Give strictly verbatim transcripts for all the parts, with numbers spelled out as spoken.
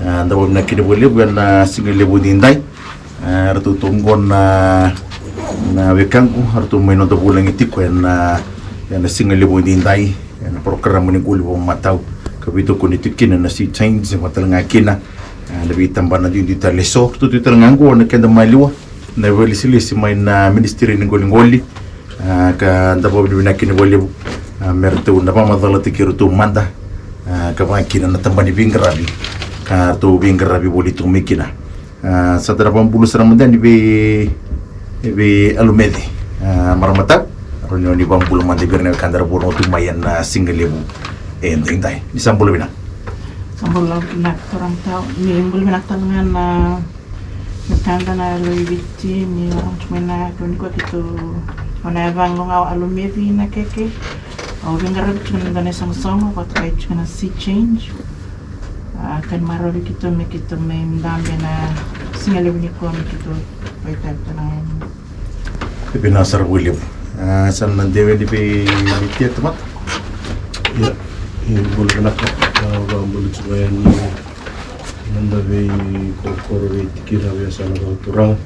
A, da vakavinavinaka vakalevu ena siga levu edaidai. A, ratou toka qo na, na wekaqu, ratou mai noda vulagi tiko ena, ena siga levu edaidai, ena porokaramu ni qoli vakamatau ka veitokoni tiko kina na Sea Change, vaka tale ga kina, a, na veitabana duidui tale eso. Ratou tu tale ga qo na keda maliwa, na vakailesilesi mai na Ministry ni Qoliqoli. A, ka da vakavinavinaka kina vakalevu, a, me ratou na vakamacalataki iratou mada, a, ka vaka kina na tabana ni veiqaravi ka ratou veiqaravi voli tu mai kina. A, sa da na vakabula sara mada yani vei, vei Alumeci, a, Maramatau, rawa ni o ni vakabula mada vei ira na wekada ra vakarorogo tu mai ena siga levu edaidai. Ni sa bula vinaka. Sa bula vinaka turaga tau, ni bula vinaka tale ga na wekada na lewe i Viti, ni vakarorogo tu mai na lewe nikua. Keitou, au na yacaqu ga o Alumeci Nakeke. Au veiqaravi tiko ena dua na isoqosoqo vakatokai tiko na Sea Change. A, ka ni marau vei keitou me keitou mai dabe ena siga levu nikua me keitou vakaitavi tale ga yani. E vinaka sara vakalevu. A, sa na dewa yani vei Litia Tamata. Ia, ni bula vinaka. A, vakabula tiko yani noda veikoro, veitikina, veiyasana vakaturaga.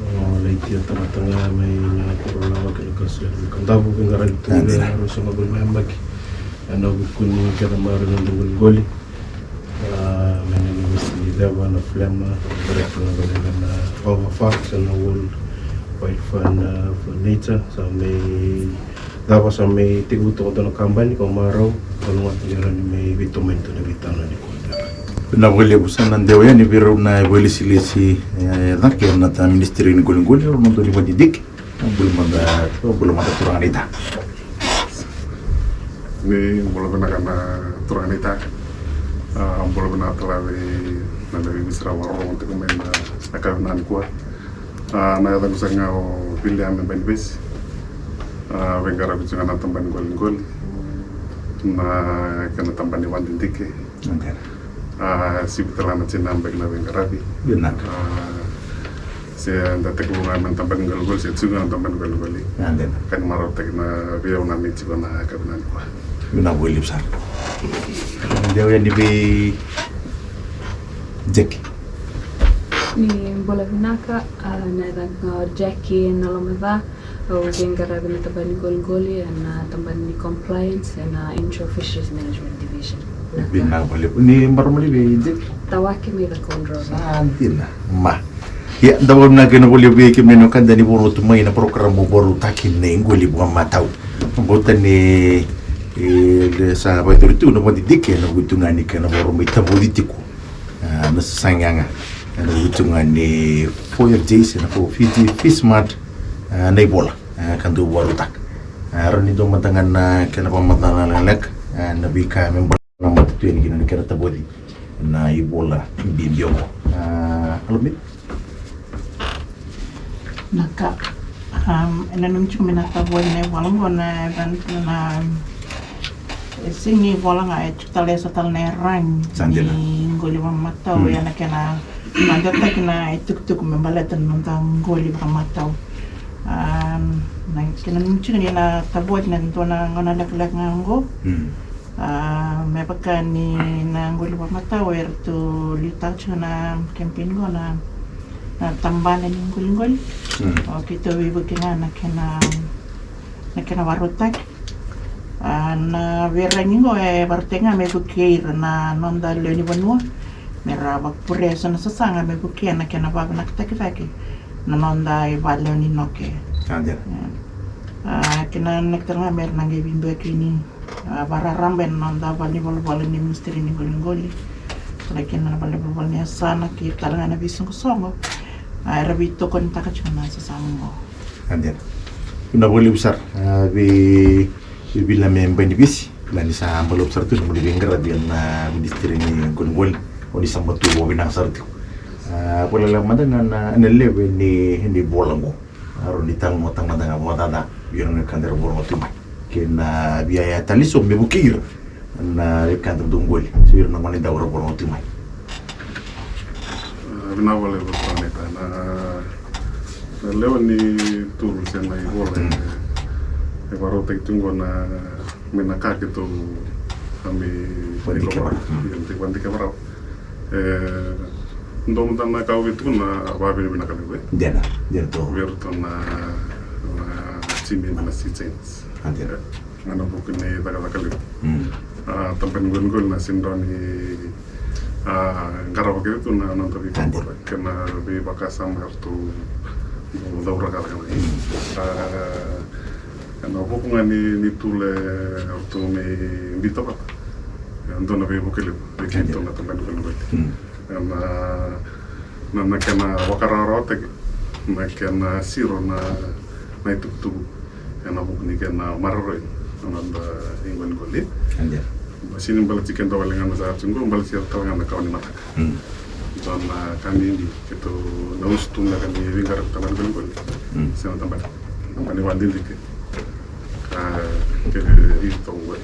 O Litia Tamata ga mai na Turaga kei na Kaso ni Kadavu, veiqaravi tu ena ruasagavulu na yabaki ena vuku ni kena marau na noda qoliqoli. A, mai na University ni Ceva, na FLMMA, director na vale na WWF, se na World Wide Fund, a, for Nature. Sa mai cava, sa mai tekivu toka dua na kabani ka marau, ka lugata ni rawa ni mai veitomani tu na veitalanoa nikua. Vinaka vakalevu. Sa na dewa yani vei rau na vakailesilesi, e, cake ena ta Ministry ni Qoliqoli, rau na dau ni vakadidike. Bula mada, bula mada turaga naita. Ni bula vinaka na turaga naita. A, bula vinaka tale vei na lewe i Viti ra vakarorogo tiko mai na yakavi nikua. A, na yacaqu saka ga o Viliame Bainivesi. A, veiqaravi tiko ga na tabana ni qoliqoli, na kena tabana ni vakadidike. A, sivi tale ga na tini na yabaki na veiqaravi. Vinaka. A, se da tekivu ga mai na tabana ni qoliqoli, se tiko ga na tabana ni qoliqoli. Ka ni marautaki na veigauna me tiko na yakavi nikua. Vinaka vakalevu sara. Dewa yani vei Jackie. Ni bula vinaka, a, na yacaqu ga o Jackie Nalomaca. Au veiqaravi na tabana ni qoliqoli, ena tabana ni compliance, ena Inshore Fisheries Management Division. Vinaka vakalevu. Ni marama mai vei, Jackie? Tawake mai Cakaudrove. Sa dina. Ma. Ia, da vakavinavinaka vakalevu vei kemuni na wekada ni vakarorogo tu mai na porokaramu vakarautaki na iqoli vakamatau. Vakabauta ni, e, sa vakayacori tu na vakadidike ena vuku tu ga ni kena vakarau mai tavoci tiko. A, na sasaga ga ena vuku tu ga ni four F Js, ena four Fiji Fish Smart, a, na ivola, a, ka dau vakarautaka. A, rawa ni dua mada ga na kena vakamacala lekaleka, a, na veika me baleta na matanitu yani kina na kena tavoci na ivola bibi oqo. A, Alumeci? Na ka, um, e nanumi tiko me na tavoci na ivola oqo na, na, e sega ni ivola ga, e tiko tale, e so tale na iyaragi ni qoli vakamatau, ia na kena vakadewataki na itukutuku me baleta na noda qoli vakamatau. Um, na kena nanumi tiko ni na tavoci na dua na gauna lekaleka ga oqo. A, me vaka ni na qoli vakamatau eratou liutaka tiko na campaign qo na, na tabana ni qoliqoli. O keitou veivuke ga na kena, na kena vakarautaki. A, na veiyaragi qo e vakarautaki ga me vukei ira na noda lewe ni vanua me ra vakapurea eso na sasaga me vukea na kena vakavinakataki cake na noda ivale o Ninoke. A, kena nanaki tale ga me ra na qai veiduaki ni a, vakararaba ena noda valenivolavola ni Ministry ni Qoliqoli, tale kina na valenivolavola ni yasana kei tale ga na veisoqosoqo, a, era veitokonitaka tiko na sasaga oqo. A, dina. Vinaka vakalevu sara, a, vei, vei Viliame Bainivesi, ni sa balavu sara tu na nomuni veiqaravi ena Ministry ni Qoliqoli, o ni sa matua vinaka sara tiko. A, vakalekaleka mada ga na, na lewe ni, ni vola oqo. A, rawa ni talanoataka mada ga vakacaca vei ira na wekada era vakarorogo tu mai kei na veiyaya tale eso me vukei ira na wekada dau qoli, se ira na gonedau era vakarorogo tu mai. A, vinaka vakalevu turaga naita. Na, na lewe ni turu se na ivola e, e vakarautaki tu qo na, mai na ka keitou a mai vakadikeva rawa. E dua mada na ka au via tukuna, na vakavinavinaka levu e dina, dina tu vei iratou na, na timi na Sea Change. A dina. E, ena vuku ni cakacaka levu. Mm. A, tabana ni qoliqoli na sega ni rawa ni, a, qarava kece tu na noda veika, a dina, kei na veivakasama eratou cauraka cake mai. Mm. A, ena vuku ga ni, ni tule eratou mai biuta vata. E dua na veivuke levu vei keitou na tabana ni qoliqoli. Mm. Ena, na, na kena vakarawarawataki, na kena siro na, na itukutuku ena vuku ni kena maroroi na noda iqoliqoli. Io. Sega ni baleti keda wale ga na sa tiko qo, baleti ira tale ga na kawa ni mataka. Mm. Dua na ka bibi keitou na usutu beka ni veiqaravi tabana ni qoliqoli. Mm. Se na tabana, tabana ni vakadidike. A, kei iratou qo.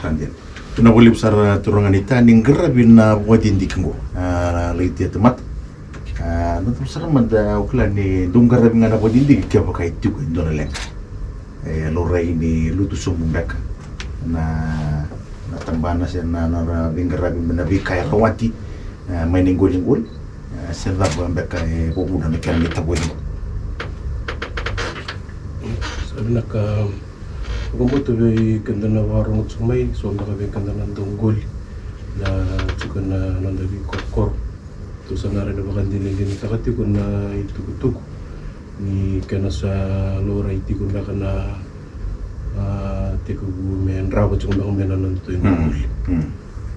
A dina. Vinaka vakalevu sara turaga naita ni qaravi na vakadidike qo. A, laitia tamata. A, na tamata sara mada, au kila ni dou qaravi ga na vakadidike kevaka e tiko e dua na leqa. E laurai ni lutu sobu beka na, na tabana se na, na, na veiqaravi, na veika e rawati, e, mai na iqoliqoli. E, se cava beka e vakavuna na kena itavaki. Sa vinaka. Vakabauta vei keda na vakarorogo tiko mai, so beka vei keda na dauqoli na tiko na noda veikorokoro. Tou sa na rawa ni vakadinadinataka tiko na itukutuku ni kena sa laurai tiko beka na, a, tekivu me drava tiko beka mai na noda iqoliqoli. Mm.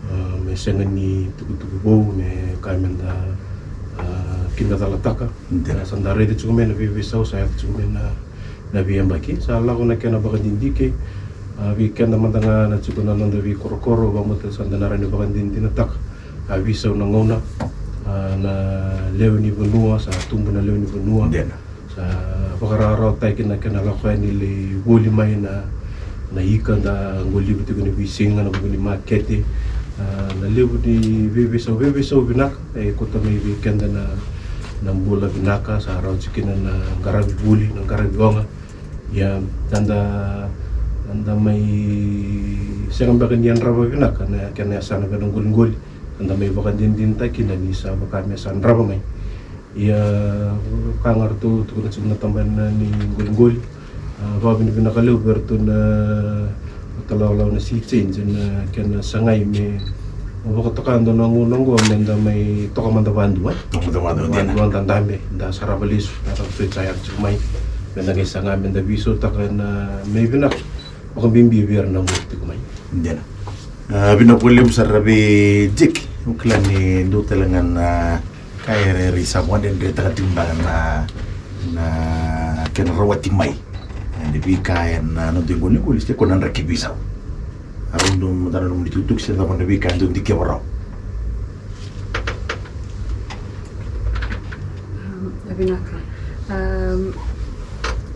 A, me sega ni tukutuku vou me ka me da, a, kidacalataka. Dina. A, sa da raica tiko mai na veiveisau sa yaco tiko mai na, na veiyabaki. Sa lako na kena vakadidike, a, vei keda mada ga na tiko na noda veikorokoro, vakabauta sa da na rawa ni vakadinadinataka. A, veisau na gauna, a, na lewe ni vanua, sa tubu na lewe ni vanua. Dina. Sa vakarawarawataki na kena lako yani lai voli mai na, na ika da qoliva tiko ni veisiga, na vuku ni makete. A, na levu ni veiveisau, veiveisau vinaka e kauta mai vei keda na, na bula vinaka, sa rawa tiko kina na qaravi vuli, na qaravi oga. Ia, da, da mai sega beka ni yadrava vinaka na kena yasana vei na qoliqoli. Da mai vakadinadinataka kina ni sa vaka me sa drava mai. Ia, ka ga ratou tukuna tiko na tabana ni qoliqoli. A, vakavinavinaka levu vei iratou na talawalawa na Sea Change na kena sagai me vakatoka dua na gauna oqo me da mai toka mada vadua, e? Toka mada vadua, dina. Vadua da dabe, da sarava lesu, da sa yaco tiko mai. Me da qai saga me da veisautaka na mai vinaka. Vakabibi vei ira na qori tiko mai. Dina. A, vinaka vakalevu sara vei Jeki. Au kila ni dua tale ga na ka e rairai sa vakadredretaka tiko beka na, na kena rawati mai. E, ni veika ena noda iqoliqoli se ko na draki veisau. A, rau dua mada na nomuni itukutuku se cava na veika e dau dikeva rawa. Am, e vinaka. Am,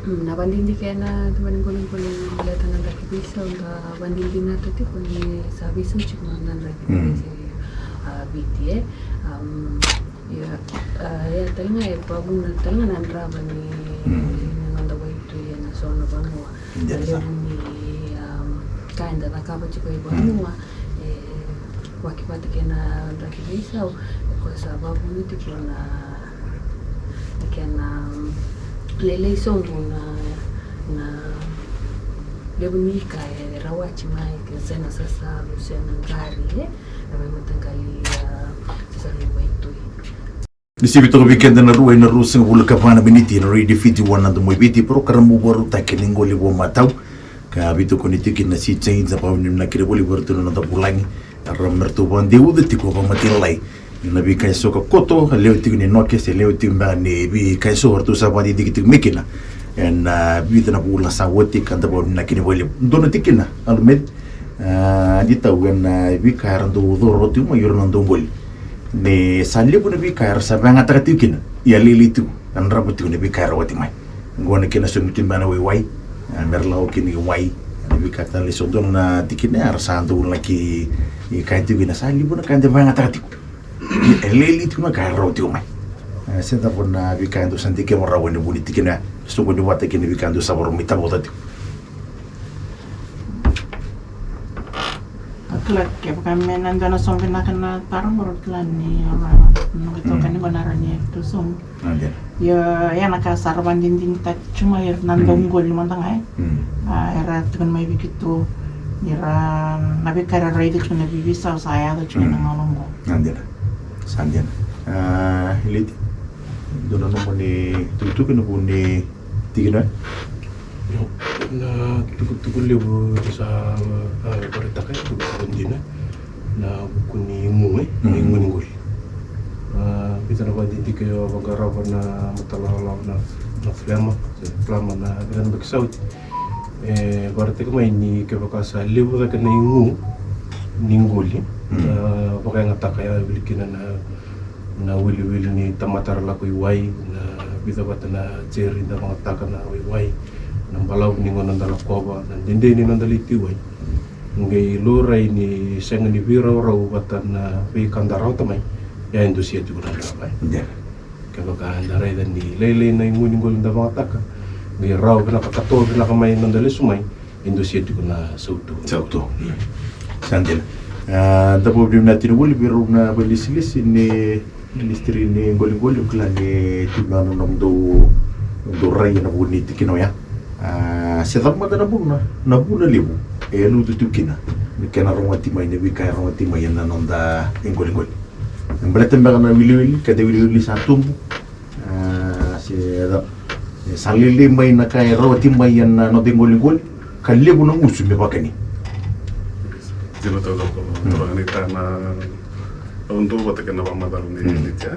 mm, na vakadidike ena tabana ni qoliqoli baleta na draki veisau, da vakadinadinataka tiko ni sa veisau tiko na draki, mm, veisau, a, Viti, e. Am, ia, a, ia tale ga e vakavuna tale ga na drava ni, mm, na noda waitui ena so na vanua. Dina. Na levu ni, am, ka eda cakava tiko e vanua, mm, e, waki vata kei na draki veisau, e koya sa vakavuna tiko na, na kena, am, lailai sobu na, na levu ni ka e rawati mai, ke se na sasalu, se na qari, e, na veimataqali, a, sasalu ni waitui. Ni sivi toka vei keda na rua ena ruasagavulu ka va na miniti na Radio Fiji One, na Domo i Viti, porokaramu vakarautaki ni qoli vakamatau. Ka veitokoni tiko kina na Sea Change, na vakavinavinaka kina voli vei iratou na noda vulagi. Era me ratou vakadeuca tiko vakamatenilai na veika eso ka koto, lewe tiko ni noke se lewe tiko beka ni veika eso ratou sa vakadidike tiko mai kina ena, a, vica na vula sa oti, ka da vakavinavinaka kina vakalevu. Dua na tikina, Alumeci, a, ni tau ena, a, veika era dau coro tiko mai o ira na dauqoli. Ni sa levu na veika era sa vakayagataka tiko kina, ia lailai tiko na drava tiko na veika era rawati mai. Oqo na kena somi tiko beka na waiwai, a, mera lako kina i wai, na veika tale eso. Dua na tikina era sa dau laki kaya tiko kina sa levu na ka eda vakayagataka tiko, ia lailai tiko na ka era rawati tiko mai. A, se cava na veika e dau sa dikeva rawa ena vuku ni tikina ya, soqoni vata kei na veika e dau sa vakarau mai tavota tiko. A, Kevaka me na dua na sobe vinaka na taro qo, kila ni ora noqu itokani qo na rawa ni tu sobu. Io, ia na ka sa ra vakadinadinataki tu mai ira na dauqoli mada ga e. A, era tukuna mai vei keitou ni ra na veika era raica tu na veiveisau sa yaco tu na gauna qo. Sa dina. A, Liti, dua na nomuni tukutuku ena vuku ni tikina? Io, na tukutuku levu sa, a, vakaraitaka, tukutuku dina. Na vuku ni igu e, na igu ni qoli. A, vica na vakadidike au a vaqarava na matailalai na, na flama, se flama na vica na yabaki sa oti. E vakaraitaki mai ni kevaka sa levu cake na igu ni qoli, a, vakayagataka, e wili kina na, na wiliwili ni tamata ra lako i wai, na vica vata na jeri da vagataka na waiwai, na balavu ni gauna da lakova, na dede ni noda lai tu i wai. Qai laurai ni sega ni veiraurau vata na veika da rawata mai, ia e dusia tiko na drava e. Kevaka eda raica ni lailai na igu ni qoli da vagataka, qai rawa vinaka, katoa vinaka mai na noda lesu mai, e dusia tiko na sautu. Sautu. Sa dina. A, da vakavinavinaka tiko voli vei rau na vakailesilesi ni Ministry ni qoliqoli, au kila ni tu na nomudou, nomudou rai ena vuku ni tikina oya. A, se cava mada na vuna, na vuna levu e lutu tu kina na kena rawati mai na veika e rawati mai ena noda iqoliqoli? E baleta beka na wiliwili, keda wiliwili sa tubu, a, se cava? E sa lailai mai na ka e rawati mai ena noda iqoliqoli, ka levu na gusu me vakani. Dina taucoko, turaga ni ta na, au dau vata kei na vakamacala ni Litia.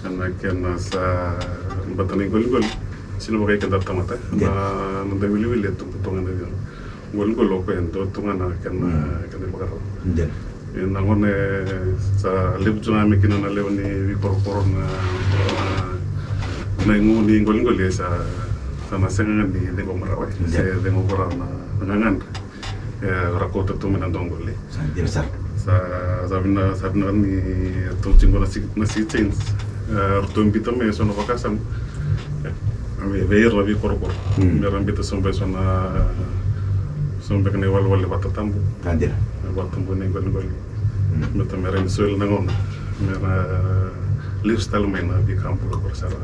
Ena kena sa bata na iqoliqoli, sega ni vaka i keda tamata. Na noda wiliwili e tubu tu ga na iqoliqoli, o koya e dua tu ga na kena, kena ivakarau. Ena gauna e sa levu tu ga mai kina na levu ni veikorokoro na, na, na igu ni qoliqoli, e sa, sa na sega ga ni cegu marau, e se cegu marau na, na gagadre. E ra kauta tu mai na doqoli. Sa dina sara. Sa, sa vina, sa vina ni tou tiko na sea, na sea change. E, ratou biuta mai e so na vakasama. E, me vei ira na veikorokoro. Me ra biuta sobu e so na, sobu beka na iwalewale vatatabu. Sa dina. E, vatatabu ni qoliqoli. Me ta me ra ni soli na gauna me ra lesu tale mai na veika bula ko ra sa ra,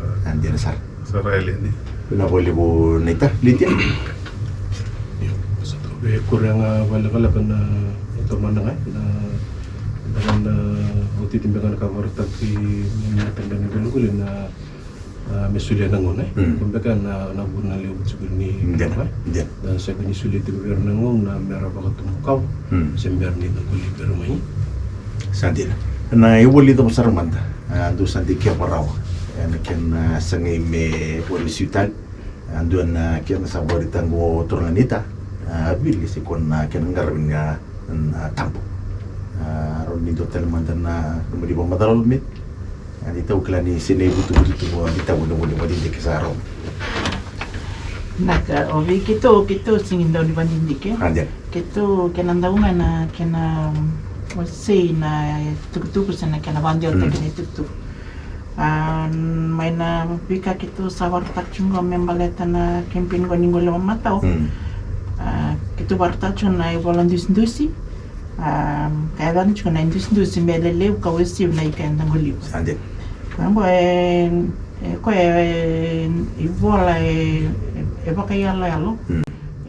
sa ra yali yani. Vinaka vakalevu naita Litia. Io, sa tu vei koya ga vakalekaleka na tomana ga na, na, na oti ti beka na ka vakarautaki na tabana ni qoliqoli na a, me solia na gauna, e? Ko beka na, na vuna levu tiko ni gauna, e? Da sega ni solia tiko vei ira na gauna me ra vakatubu kawa se bera ni da qoli vei ira mai. Sa dina. Na iwali cava sara mada, a, dou sa dikeva rawa ena kena, a, sagai me wali sui tale. A, dua na kena sa vakaraitaka qo turaga naita, a, Vili, se ko na kena qaravi na, na tabu. A, rawa ni dua tale mada na nomuni vakamacala me A, ni tau kila ni se na ivutuvutu tu mo ni tau na vuni vadidike sa rau. Na ka, o vei keitou, keitou sigi dau ni vadidike. A, dina. Keitou kena dau ga na kena, o sei na tukutuku se na kena vadewataki na itukutuku. A, mai na veika keitou sa varataka tiko qo me baleta na kempeni qo ni qoli vakamatau. A, keitou varataka tiko na ivola dusidusi. A, ka yacana tiko na idusidusi me lelevu ka uasivi na ika eda qoliva. Sa dina. Koya qo e, e, koya e, e ivola e, e, e vakaiyaloyalo.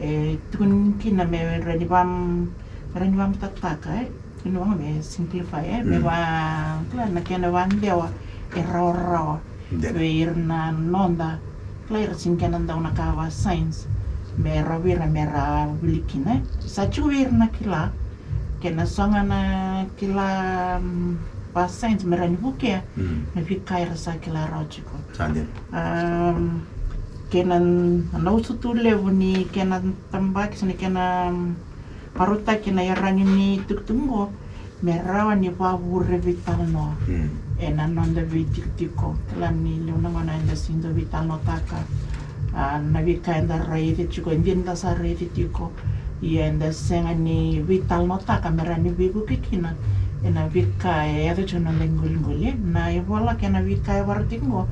E tukuni kina me rawa ni vam-, rawa ni vamatatataka, e. Tukuni vaka me simplify, e. Me va, kila na kena vadewa e rawarawa. Dina. Vei ira na noda, kila ira sega ni kena dau na ka va science, me rawa vei ira me ra wili kina, e. Sa tiko vei ira na kila, kena so ga na kila, mm, va science me rawa ni vukea na veika era sa kila rawa tiko. Sa dina. Am, kena na usutu levu ni kena tabaki se na kena, mm, varautaki na iyaragi ni tukutuku qo me rawa ni vavure veitalanoa ena noda veitikotiko. Kila ni levu na gauna eda sega ni dau veitalanoataka, a, na veika eda raica tiko, e dina da sa raica tiko, ia eda sega ni veitalanoataka me rawa ni veivuke kina ena veika e yaco tiko ena noda iqoliqoli. Na ivola kei na veika e varautaki qo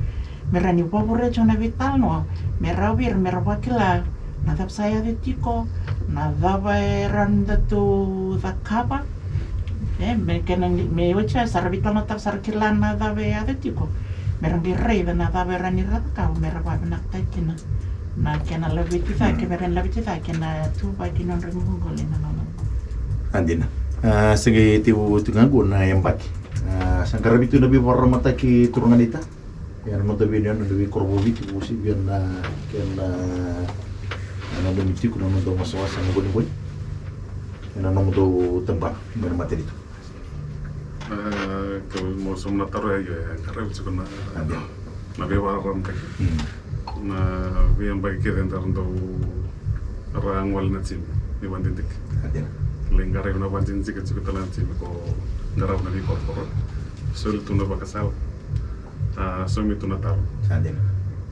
me rawa ni vavure tiko na veitalanoa, me rawa vei ira me ra vakila na cava sa yaco tiko, na cava e rawa ni datou cakava, E, me kena ni, me oti ya sa ra veitalanoataka, sa ra kila na cava e yaco tiko. Me ra qai raica na cava e rawa ni ra cakava me ra vakavinakataka kina na kena laveti cake, me ra laveti cake na tuvaki ni nodra iqoliqoli na nona. A dina. A, sa qai tekivu tu ga qo na yabaki. A, sa qaravi tu na veivakararamataki, turaga naita. Ena noda veiyanuyanu na veikoro vakaviti, vakauasivi ena kena, ena nomuni tiko na nomudou wasawasa na qoliqoli ena nomudou tabana mai na matanitu. E, kau mau sauma na taro ya, e qaravi tiko na, a dina, na veivakararamataki. Mm. Na veiyabaki kece daru dau ra gole na jimi ni vakadidike. A dina. Lai qaravi na vakadidike tiko tale na jimi ko qaravi na veikorokoro. Soli tu na vakasala. A, saumi tu na taro. Sa dina.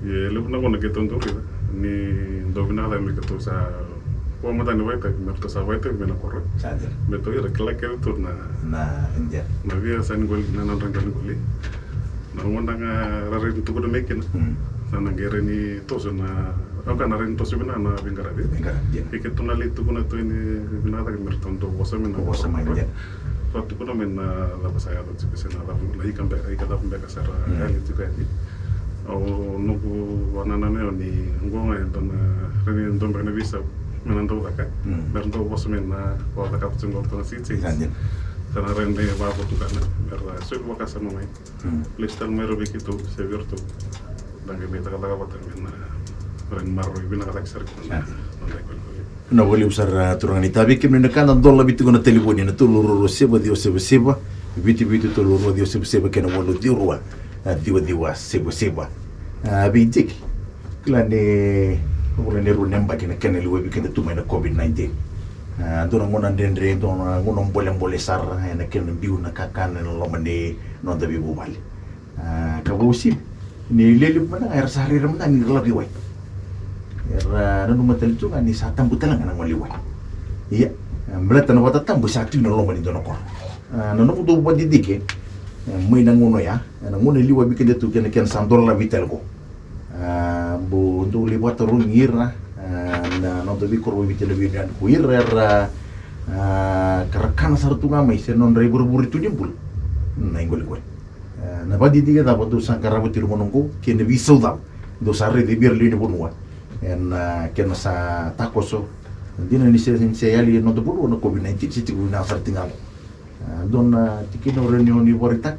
Ia, e levu na gauna keitou dau raica ni dau vinaka cake me keitou sa vakamatani vakaitavi, me ratou sa vakaitavi mai na koro. Sa dina. Me tou ira kila kece tu na, na, dina, na veiyasa ni qoli, na nodra qoliqoli. Na gauna ga ra rawa ni tukuna mai kina. Mm. Sa na qai rawa ni toso na, au kaya na rawa ni toso vinaka na veiqaravi. Veiqaravi, dina. Ia keitou na lai tukuna tu ni vinaka cake me ratou dau vosa mai na, vosa mai, dina. Ra tukuna mai na cava sa yaco tiko se na cava, na ika beka, ika cava beka sa ra, mm, yali tiko yani. Au, noqu vakanananu ni oqo ga e dua na, rawa ni dua beka na veisau me na dau caka. Mm. Me ra dau vosa mai na ka cakava tiko qo na C J. Sa dina. Sa na rawa ni vakavotukana me ra soli vakasama mai. Mm. Lesu tale mai ra vei keitou se vei iratou. Da qai mai cakacaka vata me na rawa ni maroroi vinaka cake sara kina na, a, noda iqoliqoli. Vinaka vakalevu sara, a, turaga naita. Vei kemuni na ka, na dolavi tiko na talevoni ena tolu rua rua saiva ciwa saiva saiva, vitu vitu tolu rua ciwa saiva saiva kei na walu ciwa rua, a, ciwa ciwa saiva saiva. A, vei Jeki, kila ni, vula ni rua na yabaki na kena liwa vei keda tu mai na COVID nineteen. A, dua na gauna dredre, dua na gauna bolebole sara ena kena biu na kakana ena loma ni noda veivuvale. A, ka vakauasivi ni lewe levu mada ga era sa raica mada ga ni ra lako i wai. Era nanuma tale tu ga ni sa tabu tale ga na gole i wai. Ia, e, baleta na vakatatabu sa tu ena loma ni dua na koro. A, na nomudou vakadidike, e, mai na gauna oya, e, na gauna e liwa vei keda tu kei na kena sa dolavi tale qo. A, bau dou lai vakatarogi ira, a, na noda veikoro vakaviti ena veiyanuyanu, ko ira era, a, ka ra kana sara tu ga mai se nodra ivurevure tu ni bula na iqoliqoli. E, na vakadidike cava dou sa qarava tiko mai na gauna oqo, kei na veisau cava dou sa raica vei ira lewe ni vanua ena, a, kena sa takoso. Dina ni se, ni se yali e noda vanua na COVID nineteen, se tiko vinaka sara tiko ga qo. A, dua na tikina o rawa ni o ni vakaraitaka,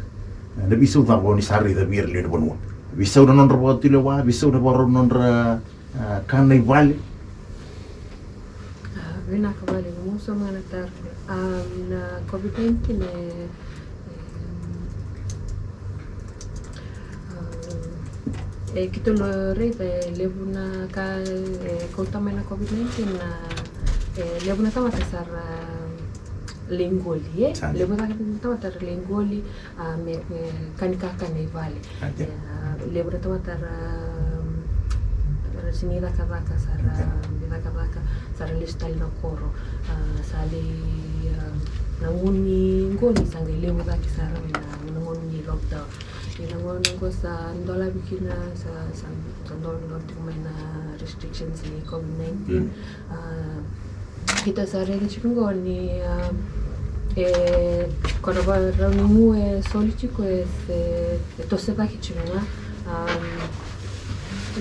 a, na veisau cava o ni sa raica vei ira lewe ni vanua? Veisau na nodra vakatulewa, veisau na vakarau nodra, a, kana i vale. A, vinaka vakalevu, mo sauma na taro. A, na COVID nineteen, e, e, a, e, keitou raica e levu na ka e kauta mai na COVID nineteen, na, e, levu na tamata sa ra lai qoli, e? Sa dina. Levu na tamata ra lai qoli, a, me, me kani kakana i vale. A, dina. E, a, levu na tamata ra, ra sega ni cakacaka, sa ra, dina, cakacaka, sa ra lesu tale na koro. A, sa lai, a, na gauna ni qoli sa qai levu cake sara mai na, na gauna ni lockdown. Ia na gauna oqo sa dolavi kina, sa, sa, sa dolavi tiko mai na restrictions ni COVID nineteen. Mm. A, keitou sa raica tiko qo ni, a, e, ko na vakarau ni mu e soli tiko e, e, e toso cake tiko ga. A,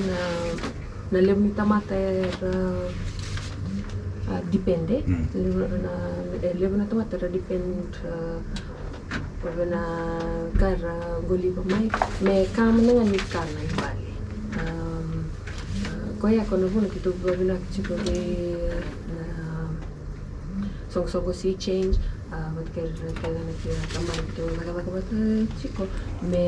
na, na levu ni tamata era, a, depend, e. Mm. Levu na, e, levu na tamata era depend, a, vei na ka ra qoliva mai, me ka mada ga ni kana i vale. Am, a, koya ko na vuna keitou vakavinavinaka tiko vei na soqosoqo Sea Change, a, vata kei ira kece na kena tabana keitou cakacaka vata tiko, me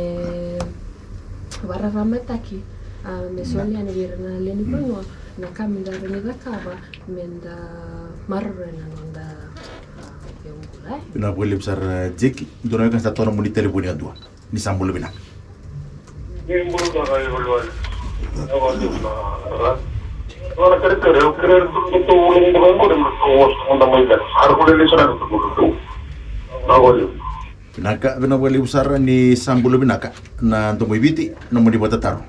vakararamataki, a, me, na, soli yani vei ira na lewe ni vanua na ka me da rawa ni cakava me da maroroya na noda, a, iyaubula, e. Vinaka vakalevu sara, a, Jeki. Dua na wekada sa toka na nomuni talevoni yadua. Ni sa bula vinaka. Ni bula vinaka, e, vakalevu. Vinaka, vinaka vakalevu sara, ni sa bula vinaka. Na Domoiviti, nomuni vakatataro.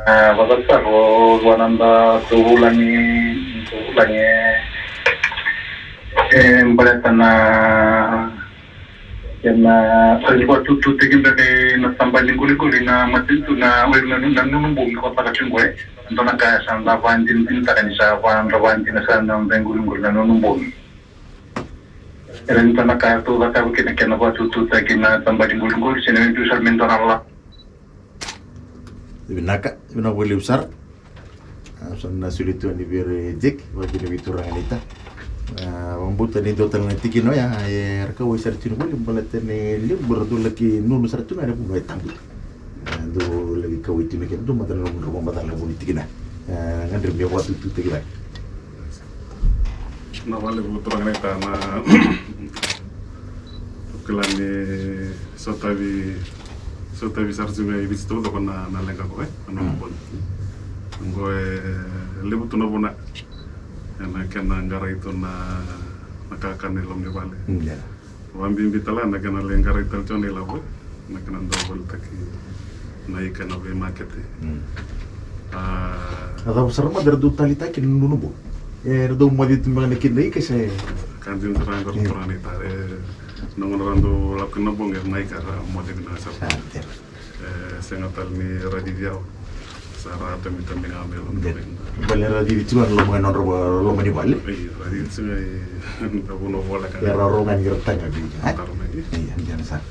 A, vakatataro, vua na da Tuvulagi, Tuvulagi. E baleta na kena sa ni vakatututaki beka ena taba ni qoliqoli na matanitu na, na nunu bogi ko caka tiko qo, e dua na ka sa da vakadinadinataka ni sa vakadra vakadina sara na noda iqoliqoli na nunu bogi. E rawa ni dua na ka tou cakava kina kena vakatututaki na taba ni qoliqoli se na veibiu sara me dua na la. Vinaka, vinaka vakalevu sara. A, sa na soli tu yani vei ira e Jake, vakakina vei turaga naita. A, vakabauta ni dua tale na tikina oya e ra kauwai sara tu ni voli baleta ni levu era dau laki nunu sara tu ga ena vanua e tabu. A, dau laki kauwai tu na kena dua mada na nomudrau vakabacala na vu ni tikina. A, gadreva me vakatututaki cake. Na vale vuturanga na itana. Kila ni sotavi, sotavi sara tu ga i Viti taucoko na, na leqa qo, e, na nona boni. Qo e levu tu na vuna ena kena qarai tu na, na kakana i loma ni vale. Mm, yeah. Vakabibi tale na kena lai qarai tale tiko na ilavo, na kena dau volitaki na ika ena veimakete. Mm. A, a cava sara mada era dau taleitaka kina na nunu bogi? E, era dau moce tu beka na kena ika se? Ka dina sara ga, mm, turaga naita, e, na gauna ra dau lako kina na bogi, na ika ra moce vinaka sara. Sa dina. E sega tale ni ra cici yawa. Sa ra tamitabi ga mai loma ni vale. Baleta ra cici tiko ga ena loma, ena nodra loma ni vale. Io, ra cici tiko ga ena vanua voleka. Ia ra rau ga ni ra tagi ga vei. Taro mai. Io, dina sara.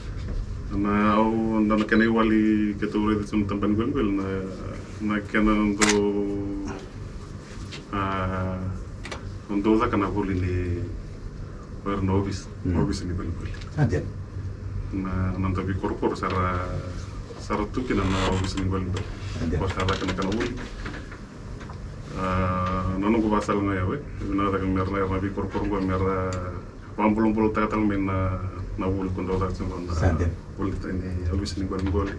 Na, au, na, na kena iwali keitou raica tiko na taba ni qoliqoli, na, na kena dau A, au dau caka na vuli ni, o ira na ovisa, mm, ovisa ni qoliqoli. A, dina. Na, na noda veikorokoro sa ra, sa ra tu kina na ovisa ni qoliqoli. A, dina. Ko sa caka na kena vuli. A, na noqu vakasala ga ya, e vinaka cake me ra na, era na veikorokoro qo me ra vakabulabulataka tale mai na, na vuli ko dau caka tiko na, sa dina, vuli ni ovisa ni qoliqoli.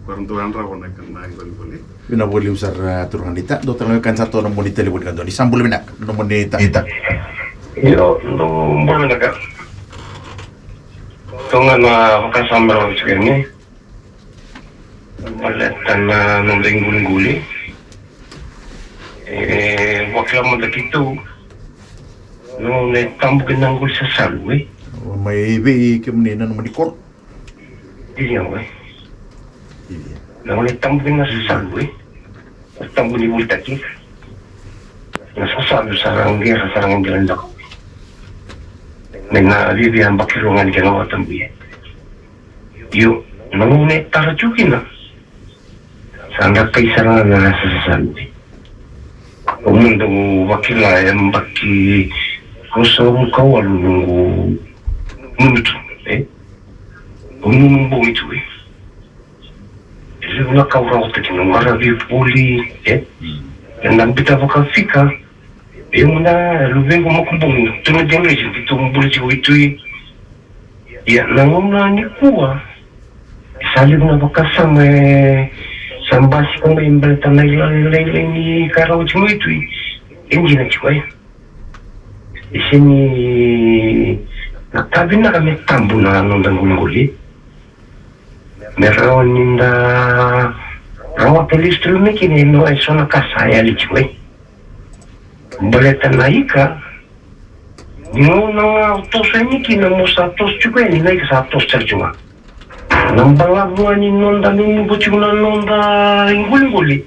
Ko era dau yadrava na, na iqoliqoli. Vinaka vakalevu sara, a, turaga naita. Dua tale na wekada sa toka ena nomuni talevoni, ka dua ni sa bula vinaka, nomuni ta. Ita. Io, dou bula vinaka. Toka ga na vakasama me rawa tiko yani. Baleta na noda iqoliqoli. E, vakila mada keitou. Nona e tabu kina na qoli sasalu, e. Mai vei kemuni na nomuni koro? Io, e. Io. Na qoli tabu kina na sasalu, e. Tabu ni volitaki. Na sasalu sa ra qera, sa ra qera na ka. Me na viavia yabaki rua ga ni kena vakatabuya. Io, na gauna e tara tiko kina. Sa da kai sara ga na sasalu. O mudu vakila e yabaki ruasagavulu ka walu noqu nunu tu, e? O nunu bogi tu, e? E levu na ka au rawata kina, au qaravi vuli, e? E na bita vakafika. E muda luvequ makubuqu, tu na generation keitou bula tiko i Tui. Ia, na gauna nikua, sa levu na vakasama e sa basika mai baleta na ilailai ni ka rawa tiko mai Tui. E dina tiko, e. E sega ni na ka vinaka me tabu na noda qoliqoli. Me rawa ni da rawata lesu tale mai kina e so na ka sa yali tiko, e. Baleta na ika, ni gauna ga o toso yani kina mo sa toso tiko yani, na ika sa toso sara tiko ga. Na balavu ga ni noda nunuva tiko na noda iqoliqoli.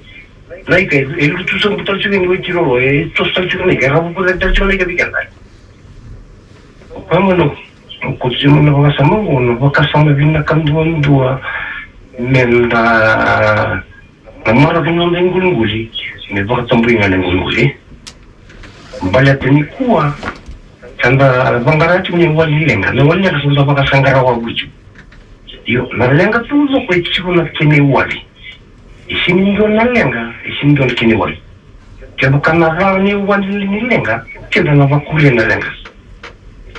Na ika e, e lutu sobu tale tiko yani, e tirolo, e toso tale tiko na ika, e ravuvu tale tiko na ika vei keda. O koya gona, o koya tiko na vakasama qo, na vakasama vinaka duadua, me da na marau kina noda iqoliqoli me vakatabui ga na iqoliqoli. Baleta nikua sa da vaqara tiko na iwali ni leqa, na iwali ni leqa sa da vakasaqara wavoki tiko. Io, na leqa taucoko e tiko na kena iwali. E sega ni dua na leqa e sega ni dua na kena iwali. Kevaka na ca na iwali ni leqa, keda na vakuria na leqa.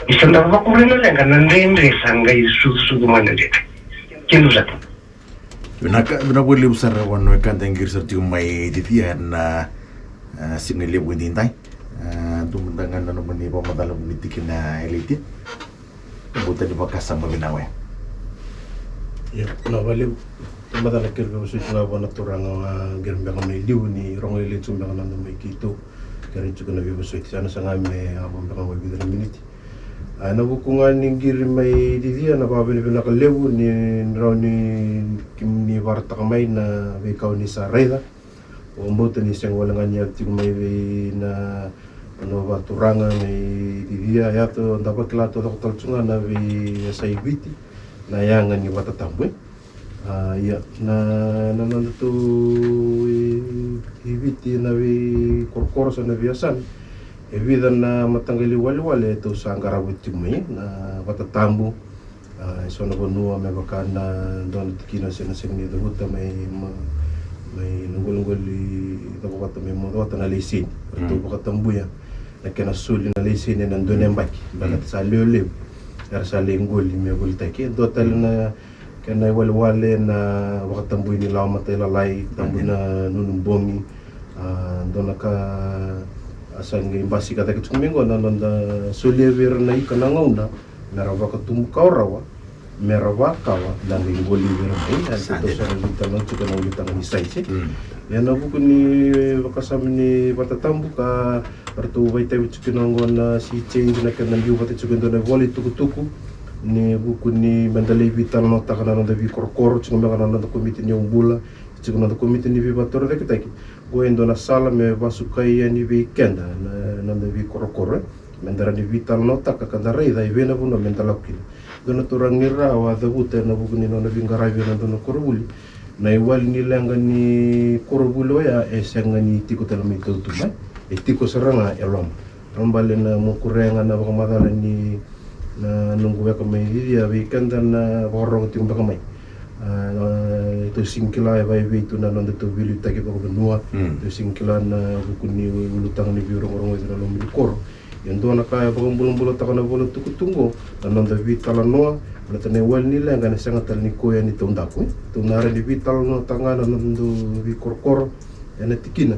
Ni sa da vakuria na leqa, na dredre sa qai sucusucu mai na dredre. Kena saka. Vinaka, vinaka vakalevu sara vua na wekada e qiri sara tiko mai Titia ena, a, siga levu edaidai. A, dua mada ga na nomuni vakamacala, nomuni tikina e Laitia. Bauta ni vakasama vinaka oya. Ia, vinaka vakalevu. Dua mada na kena veivosoti ga vua na turaga, a, qiri beka mai liu ni rogo lailai tu beka na noda mai keitou. Kere tiko na veivosoti, sa na saga me yaco beka mai vica na miniti. A, ena vuku ga ni qiri mai cicia, na vakavinavinaka levu ni rawa ni kemuni vakaraitaka mai na veika o ni sa raica. Au vakabauta ni sega wale ga ni yaco tiko mai vei na noda vakaturaga mai cicia, yaco da vakila taucoko tale tu ga na veiyasai Viti na yaga ni vatatabu, e. A, ia, na, na nodatou i, i Viti, na veikorokoro se na veiyasana, e vica na mataqali walewale e tou sa qarava tiko mai na vatatabu. A, e so na vanua me vaka na dua na tikina se na sega ni cavuta mai, ma, mai na qoliqoli, cavuta mai Mocoata na laiseni. Ratou vakatabuya na kena soli na laiseni ena dua na yabaki. Baleta sa lewe levu era sa lai qoli me volitaki. E dua tale na kena iwalewale na vakatabui ni lawa matailalai, tabu na nunu bogi. A, dua na ka a sa qai basika cake tiko mai qo na noda solia vei ira na ika na gauna me ra vakatubu kawa rawa, me ra vakawa, da qai qoli vei ira mai. A, sa dina. Sa na veitalanoa tiko na ulutaga ni saisi. Ia na vuku ni vakasama ni vatatabu ka ratou vakaitavi tiko kina oqo na Sea Change, na kena biu vata tiko e dua na ivola itukutuku ni vuku ni meda lai veitalanoataka na noda veikorokoro, tiko mai ga na noda komiti ni yaubula, tiko na noda komiti ni veivakatorocaketaki. Oqo e dua na sala me vakasukai yani vei keda na, na noda veikorokoro, e. Meda rawa ni veitalanoataka ka da raica e vei na vanua meda lako kina. Dua na turaga ni ra a cavuta ena vuku ni nona veiqaravi ena dua na koronivuli, na iwali ni leqa ni koronivuli oya e sega ni tiko tale mai tautuba, e tiko sara ga e loma. Baleta na, meu kuria ga na vakamacala ni na noqu weka mai cicia vei keda na vakarorogo tiko beka mai. A, tou sega ni kila e vakaevei tu na nodatou veiliutaki vakavanua. Tou sega ni kila na vuku ni ulutaga ni veirogorogoci ena loma ni koro. Ia dua na ka e vakabulabulataka na ivola itukutuku oqo, na noda veitalanoa, baleta na iwali ni leqa ena sega tale ni kau yani taudaku, e. Tou na rawa ni veitalanoataka ga na nodatou veikorokoro ena tikina.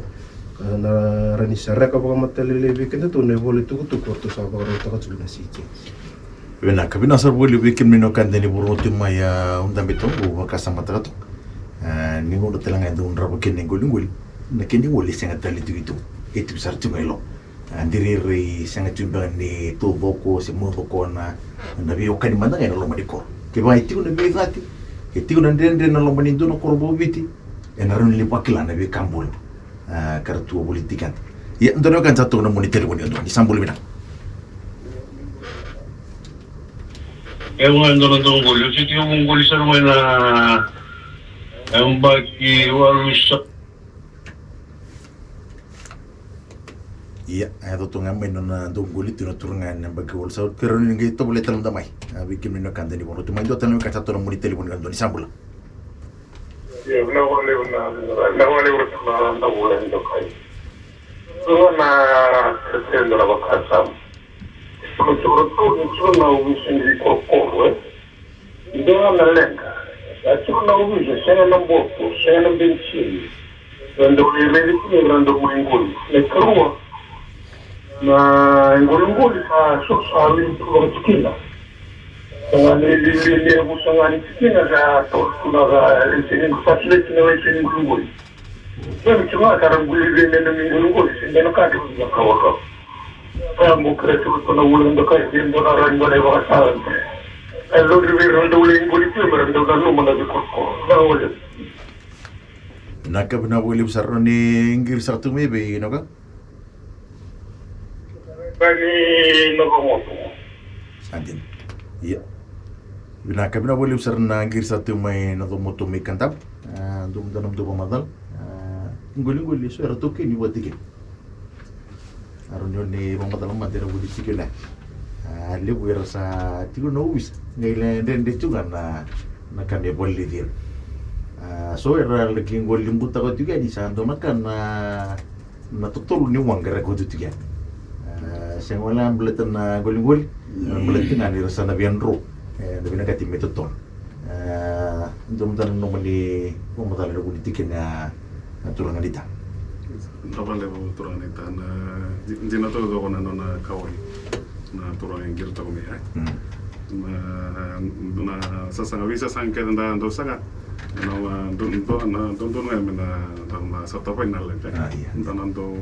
Ka na rawa ni sereka vakamatailalai vei kedatou na ivola itukutuku eratou sa vakarautaka tiko na Sea Change. Vinaka, vinaka sara vakalevu vei kemuni na wekada ni vakarorogo tiko mai. A, au dabe toka, au vakasamataka toka. A, ni gauna tale ga e dau drava kina na iqoliqoli, na kena iwali e sega tale ni tiko i tou, e tiko sara tiko ga i loma. A, de rairai sega tiko beka ni taucoko se mucoko na, na veiwekani mada ga ena loma ni koro. Kevaka e tiko na veicati, e tiko na dredre ena loma ni dua na koro vakaviti, ena rawa ni lai vakila na veika bula, a, ka ra tu voliti keda. Ia, dua na wekada sa toka na moni talevoni, dua, ni sa bula vinaka. E, au ga e dua na dauqoli, au se tiko, au qoli sara mai na yabaki walu sa. Ia, e yaco tu ga mai na nona dauqoli tu na turaga ena yabaki walu sa oti, kerea ni qai tovolea tale mada mai. A, vei kemuni na wekada ni vakarorogo tu mai, dua tale na wekada sa toka na moni talevoni, dua, ni sa bula. Ia, vinaka vakalevu na, vinaka vakalevu na, na vula ni dokai. Dua na, dua na vakasama. Dua na, dua na, dua na ovisa ni veikorokoro, e. Dua na leqa. Sa dua na ovisa, sega na boto, sega na benisini. Ra dau lai raici kina, ra dau mai qoli. Na ikarua, na iqoliqoli sa so sa wili tu vakatikina. Sa ga ni, ni, ni, ni yavusa ga ni tikina sa toka tu na ka, laiseni, sa laiseni, laiseni iqoliqoli. Sa ni tiko ga sa ra qoli vei na nomu iqoliqoli, se dua na ka dau na kawakawa. Sa mo kerea tiko na vula ni dokai, se dua na rani, dua na ivakasala. E dodonu vei ira na dau lai qoli tiko me ra dau nanuma na veikorokoro. Vinaka vakalevu. Vinaka, vinaka vakalevu sara. Ni qiri saka tu mai vei Noka. Bani na Vamoto. Sa dina. Ia. Vinaka, vinaka vakalevu sara na qiri sa tu mai na Vamoto mai Kadavu. A, dua mada na dua vakamacala. A, iqoliqoli eso era taukeni vata kei. A, rawa ni o ni vakamacala mada ena vuku ni tikina. A, levu era sa tiko na ovisa. Qai lai dredre tu ga na, na ka me vakaleleci ira. A, so era laki qoli butako tiko yani, sa dua na ka na na totolo ni waqa era kauta tiko yani. A, sega wale ga baleta na qoliqoli, a, baleta ga ni ra sa na via dro. E, na vinakati me totolo. A, dua mada na nomuni vakamacala ena vuku ni tikina, a, turaga ni ta. Vinaka vakalevu turaga ni ta, na di-, dina taucoko na nona kawa na turaga e qiri toka mai, e. Mm. Na, na sasaga, veisasaga kece da dau saga. Na, na, do-, do-, na dodonu ga me na, na, na sa tavai na leqa. A, ia. Da na dau,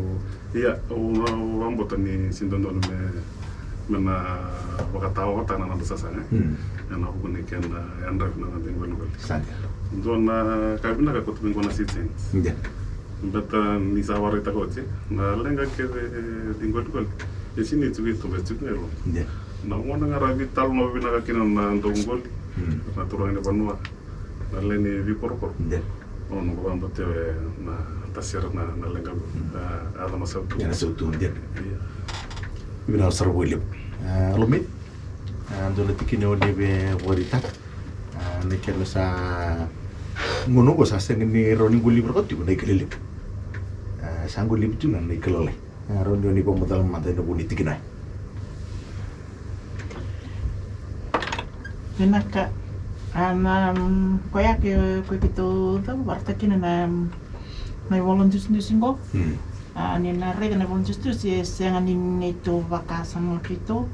ia, au, au vakabauta ni se dodonu me, me na vakataotaka na noda sasaga. Mm. Ena vuku ni kena yadravi na noda iqoliqoli. Sa dina. Dua na ka vinaka ko tu mai qo na citizens. Dina. Baleta ni sa vakaraitaka oti na leqa kece ni qoliqoli. E sega ni tiko i Tauba, e tiko ga i loma. Dina. Na gauna ga ra veitalanoa vinaka kina na dauqoli, mm, na turaga ni vanua, na lewe ni veikorokoro. Dina. O, noqu vakabauta e na tasere na, na leqa, mm, a, a yaco na sautu. Ena sautu, dina. Ia. Vinaka sara vakalevu. A, Lomi, a, dua na tikina o ni via vakaraitaka. A, na kena sa gauna qo sa sega ni rawa ni qolivi rawa tiko na ika lelevu. A, sa qolivi tu ga na ika lalai. A, rawa ni o ni vakamacala mada ena vuku ni tikina. Vinaka. A, na, mm, koya ke, koya keitou cau vakaraitaka kina na, mm, na ivola dusidusi qo. Mm. A, ni na raica na ivola dusidusi, e sega ni neitou vakasama keitou.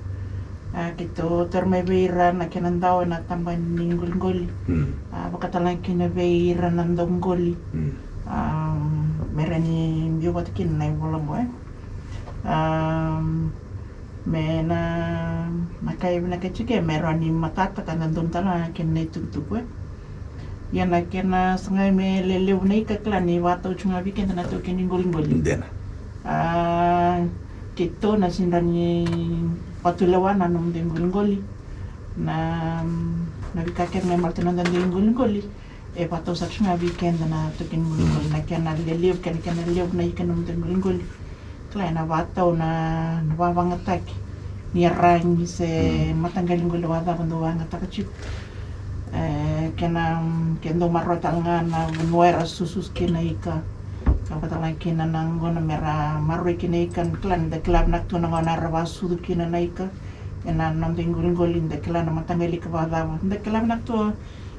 A, keitou taura mai vei ira na kena dau ena taba ni qoliqoli. Mm. A, vakatalega kina vei ira na dauqoli. Mm. A, me rawa ni biu vata kina na ivola qo, e. A, me na, na ka e vinaka tiko, me rawa ni matata ka dodonu tale ga kina na itukutuku, e. Ia na kena sagai me lelevu na ika, kila ni vakatau tiko ga vei keda na taukei ni qoliqoli. Dina. A, keitou na sega ni vakatulewa na noda iqoliqoli. Na, na veika kece ga e baleta na noda iqoliqoli. E vakatau sara tiko ga vei keda na taukei ni qoliqoli, na kena lelevu, kena, kena levu na ika ni noda iqoliqoli. Kila ena vakatau na, na vavagataki ni yaragi se, mm, mataqali qoli vakacava dau vakayagataka tiko. E, kena, ke dau maroroya tale ga na vanua era sususu kina ika. Ka vakatalega kina na gauna me ra maroroi kina ika, kila ni da kila vinaka tu na gauna era vakasucu kina na ika. Ena noda iqoliqoli, da kila na mataqali ika vakacava. Da kila vinaka tu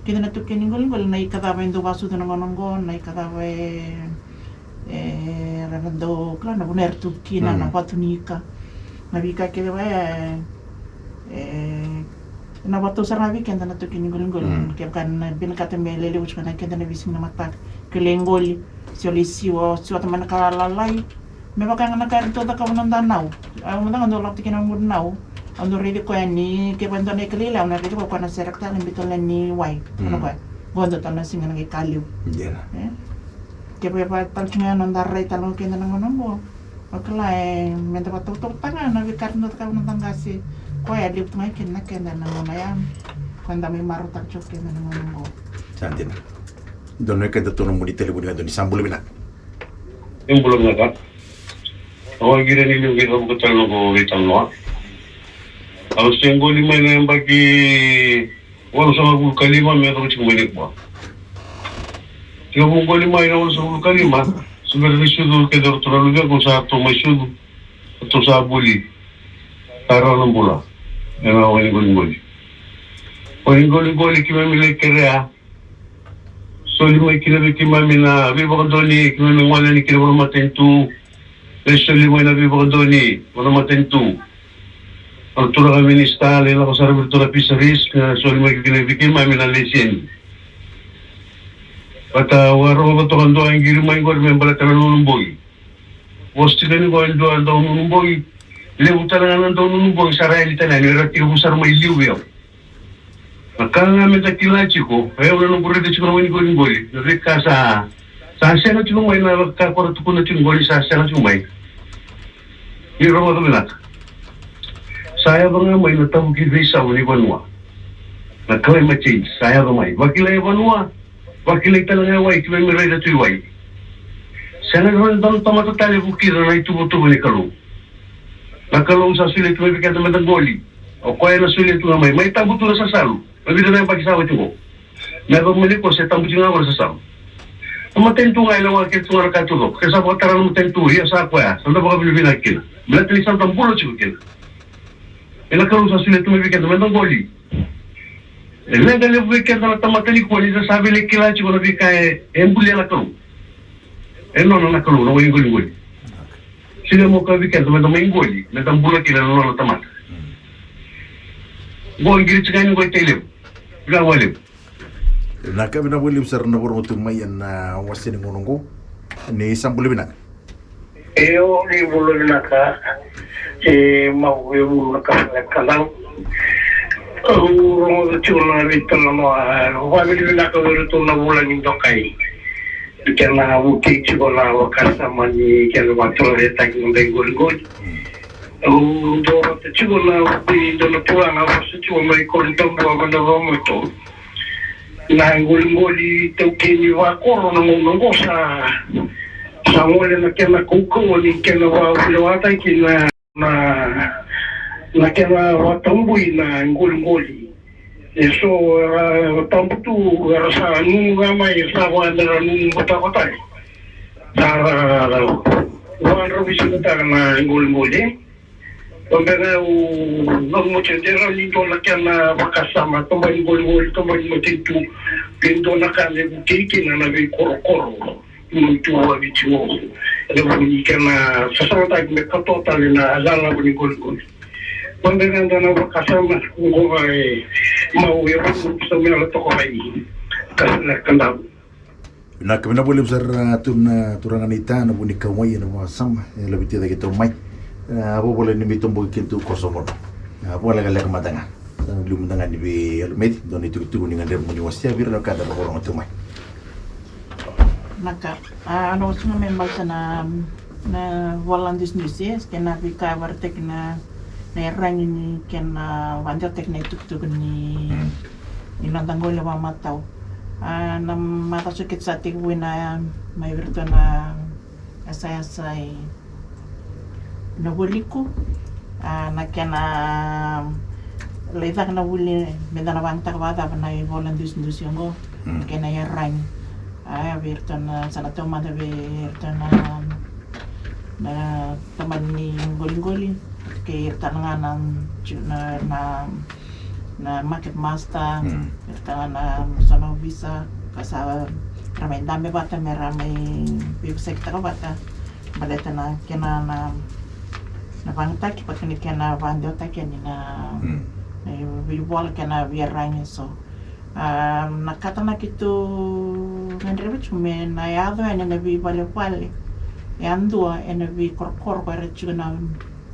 keda na taukei ni qoliqoli, na ika cava e dau vakasucu na gauna qo, na ika cava e, e, ra na dau, kila na vanua era tu kina, mm, na vatu ni ika. Na veika kece va, e, e, na vakatau sara ga vei keda na taukei ni qoliqoli. Mm. Kevaka na vinakata me lelevu tiko na keda na veisiga na mataka. Ke lai qoli, se o lai siwa, siwata mai na ka lalai. Me vaka ga na ka era dau cakava na noda nau. Au mada ga dau lako tiko kina na noqu nau. Au dau raici koya ni, kevaka e dua na ika lailai, au na raici koya, koya na sereka tale na biu tale ni wai. Mm. Koya. Qo dua tale na siga na qai ka levu. Dina. E? Kevaka e vaka tale tiko ga na noda rai tale ga o keda na gauna qo. O kila e, me da vakatautauvataka ga na veika era dau cakava na noda qase. Koya e levu tu ga kina na keda na gauna ya. Koya da mai marautaka tiko keda na gauna qo. Sa dina. Dua na wekada tu na nomuni talevoni, dua ni sa bula vinaka. Ni bula vinaka. Au a qiri ni liu qai cavuka tale noqu veitalanoa. Au se qoli mai na yabaki walusagavulu ka lima me yacova tiko mai nikua. Tiko qoli mai na walusagavulu ka lima, se bera ni sucu kece o ratou na luvequ sa ratou mai sucu, ratou sa vuli. Sa rawa na bula ena wai ni qoliqoli. Wai ni qoliqoli keimami lai kerea. Soli mai kina vei keimami na veivakadonui, keimami gole yani kina vua na matanitu. Me soli mai na veivakadonui vua na matanitu. Na turaga minisita, lai lako sara vei iratou na fisheries, me soli mai kina vei keimami na laiseni. Vata, au a rogoca toka dua e qiri mai qori me baleta na nunu bogi. Vosa tiko yani qo e dua dau nunu bogi. Levu tale ga na dau nunu bogi sa ra yali tale yani, era tekivu sara mai liu vei au. Na ka ga me da kila tiko, e, au na noqu raica tiko na wai ni qoliqoli, na veika sa, sa sega tiko mai, na ka ko ra tukuna tiko qo ni sa sega tiko mai. Ni rogoca vinaka. Sa yaco ga mai na tavuki veisau ni vanua. Na climate change, sa yaco mai. Vakilai e vanua, vakilai tale ga e wai, keimami raica tu i wai. Sega ni rawa ni dua na tamata tale e vuki ira na ituvatuva ni Kalou. Na Kalou sa solia tu mai vei keda me da qoli. O koya na solia tu ga mai, mai tabu tu na sasalu. Na vica na yabaki sa oti qo. Me yacova mai nikua se tabu tiko ga qo na sasalu. Na matanitu ga e lewa kece tu ga na ka taucoko. Ke sa vakatara na matanitu, ia sa koya, sa da vakavinavinaka kina. Baleta ni sa da bula tiko kina. E na Kalou sa solia tu mai vei keda me da qoli. E leqa levu vei keda na tamata nikua ni da sa via lai kila tiko na veika e, e bulia na Kalou. E nona na Kalou na wai ni qoliqoli. Solia mai o koya vei keda me da mai qoli, me da bula kina na nona tamata. Qo qiri tiko yani qo i Tailevu. Vinaka vakalevu. Vinaka, vinaka vakalevu sara na vakarorogo tu mai ena wase ni gauna oqo. Ni sa bula vinaka. Io, ni bula vinaka. E mau e vulu na ka sa leqa dau. Au rogoca tiko na veitalanoa, e, vakavinavinaka vei iratou na vulagi dokai. Kena vukei tiko na vakasama ni kena vakaturagetaki na qoliqoli. Au duavata tiko na vukei ni dua na turaga a vosa tiko mai Korotabua, Vanuatu. Na qoliqoli taukei ni vakoro na gauna oqo sa, sa gole na kena kaukauwa ni kena vakavulewataki na, na, na kena vakatabui na qoliqoli. E so era tabu tu, era sa nunu ga mai, era sa vaka me ra nunu batabata. Sa ra, ra, ra, ra vakadravisivataka na qoliqoli. Vabeka au nanuma tiko de rawa ni dua na kena vakasama, tabani qoliqoli, tabani matanitu, ke dua na ka me vukei kina na veikorokoro. Ni tu vaviti o. Ena vuku ni kena sasagataki me katoa tale na lalavu ni qoliqoli. Vabeka dua na vakasama, oqo e mau e vulu sa me la toka mai. Ka sa na kadavu. Vinaka, vinaka vakalevu sara tu na turaga naita na vu ni kauwai ena vakasama e laveti cake tau mai. A, vovolai ni mai toboki kina tu Koso Volo. A, vakalekaleka mada ga. Sa na liu mada ga ni vei Alumeci dua na itukutuku ni gadreva mo ni wasea vei ira na wekada vakarorogo tu mai. Vinaka. A, na wasea me baleta na, na vola dusidusi, e, kei na veika e vakaraitaki na, na iyaragi ni kena vakadewataki na itukutuku ni, ni noda qoli vakamatau. A, na macawa sa kece sa tekivu na, mai vei iratou na yasayasa i Navualiku. A, na kena lai caka na vuli me da na vakayagataka vakacava na ivola dusidusi oqo. Mm. Kena iyaragi. A, vei iratou na, sa na taumada vei iratou na, na tabana ni qoliqoli, kei ira tale ga na, na, na, na market master, mm, ira tale ga na so na ovisa, ka sa ra mai dabe vata me ra mai veivosakitaka vata. Baleta na kena na, na vakayagataki, vata kei na kena vakadewataki yani na, mm, na veivola kei na veiiyaragi eso. A, na ka tale ga keitou gadreva tiko me na yaco yani ena veivalevale yadua ena veikorokoro ko era tiko na,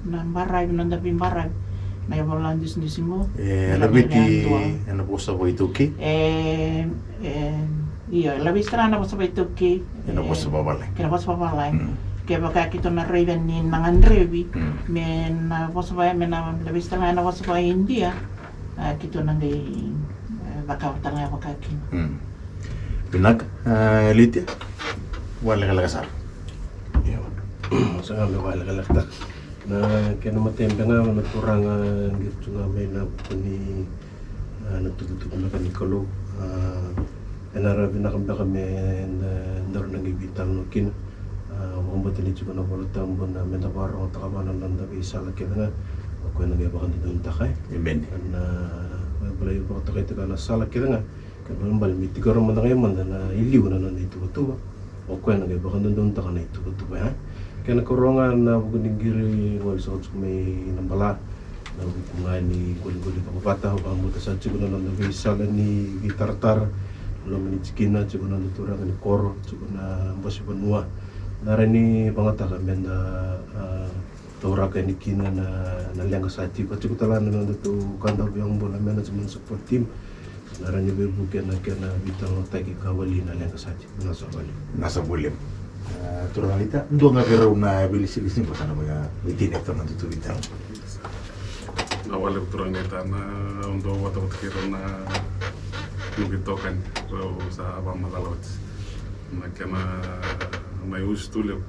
na baravi, noda veibaravi, na ivola dusidusi qo. E, ena laveti yadua ena vosa vakaitaukei. E, e, io, e laveti tale ga na vosa vakaitaukei. Ena, e, vosa vakavalagi. Kei na vosa vakavalagi. Mm. Kevaka keitou na raica ni na gadrevi, mm, me na vosa vaka, me na laveti tale ga ena vosa vaka-Idia. A, keitou na qai, e, cakava tale ga vakakina. Mm. Vinaka, a, Litia. Vakalekaleka sara. Io. Sa ga me vakalekaleka tale. Na kena imatai beka ga na turaga qiri tu ga mai na vuku ni, a, na tukutuku beka ni Kalou. A, ena rawa vinaka beka me da, daru na qai veitalanoa kina. A, vakabauta ni tiko na iVola Tabu na me da vakarogotaka vua na noda veisala kece ga. O koya na qai vakadodonutaka, e. Emeni. Na, a, ivola e vakatokai tiko na sala kece ga. Kena ibalebale me tiko rawa mada ga mada na iliu na noda ituvatuva. O koya na qai vakadodonutaka na ituvatuva, e. Kena ikarua ga na vuku ni qiri gole saka tiko mai Nabala. Na vuku ga ni qoliqoli vakavata, vakabauta sa tiko na noda veisala ni veitaratara. Loma ni tikina, tiko na noda turaga ni koro, tiko na bose vanua. Na rawa ni vakayagataka me da, a, tauraka yani kina na, na leqa sa tiko. Tiko tale ga na noda tou kadavu yago bula, management support team. Na rawa ni veivuke na kena veitalanoataki ka wali na leqa sa tiko. Vinaka saka vakalevu. Vinaka saka vakalevu. A, turaga Litia, dua ga vei rau na veilesilesi qo sa na vakaveitini ena noda tou veitalanoa. Vinaka vakalevu turaga Litia, na au dau vatavata kei rau na noqu itokani, rau sa vakamacala oti. Na kena mai usutu levu.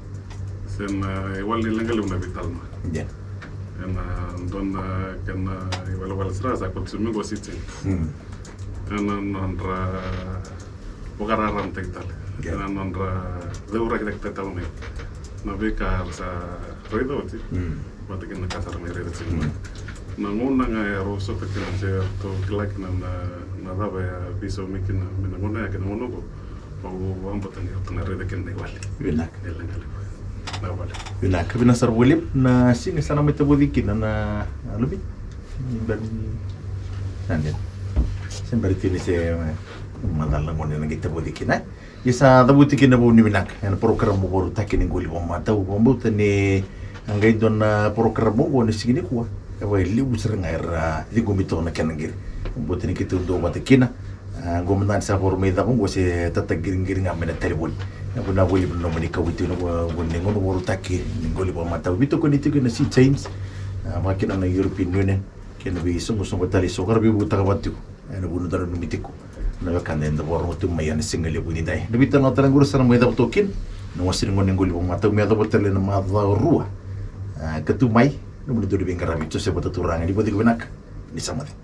Se na iwali ni leqa levu na veitalanoa. Ia. Ena dua na kena iwalewale sara sa koti sumi qo sitting. Mm. Ena nodra vakararamataki tale. Ia. Ena nodra ceurakitaki tale mai na veika era sa raica oti. Mm. Vata kei na ka sa ra mai raica tiko mai. Mm. Na gauna ga e rau sota kina se ratou kila kina na, na cava e a veisaumi kina mai na gauna ya kei na gauna oqo. Au vakabauta ni ratou na raica kina na iwali. Vinaka. Ni leqa levu. Vinaka vakalevu. Vinaka, vinaka sara vakalevu. Na siga sa na mai tavoci kina na, na Alumeci. Ni bera ni, na dina. Se bera tini se, e, macala na gauna ena qai tavoci kina, e. Ia sa cavuti kina vou ni vinaka ena parokaramu vakarautaki ni qoli vakamatau, vakabauta ni A qai dua na porokaramu oqo na siga nikua, e vakalevu sara ga era ciqomi toka na kena qiri. Bota ni keitou duavata kina. A, qo mada ni sa voro mai cava oqo se tata qiriqiri ga mai na talevoni. E vuna voli na nomuni kauwai tiko na vua ni gauna vakarautaki ni qoli vakamatau. Veitokoni tiko na Sea Change, a, vakakina na European Union kei na veisoqosoqo tale eso ka ra veivutaka vata tiko ena vuku ni dau nanumi tiko na wekada eda vakarogo tu mai ena siga levu ni dai. Na veitalanoa tale qori sa na mai cava toka kina na wase ni gauna ni qoli vakamatau me yacova tale na macawa rua, a, ka tu mai. Nomuni dau ni veiqaravi Josefa Taturaga, ni vakacegu vinaka, ni sa moce.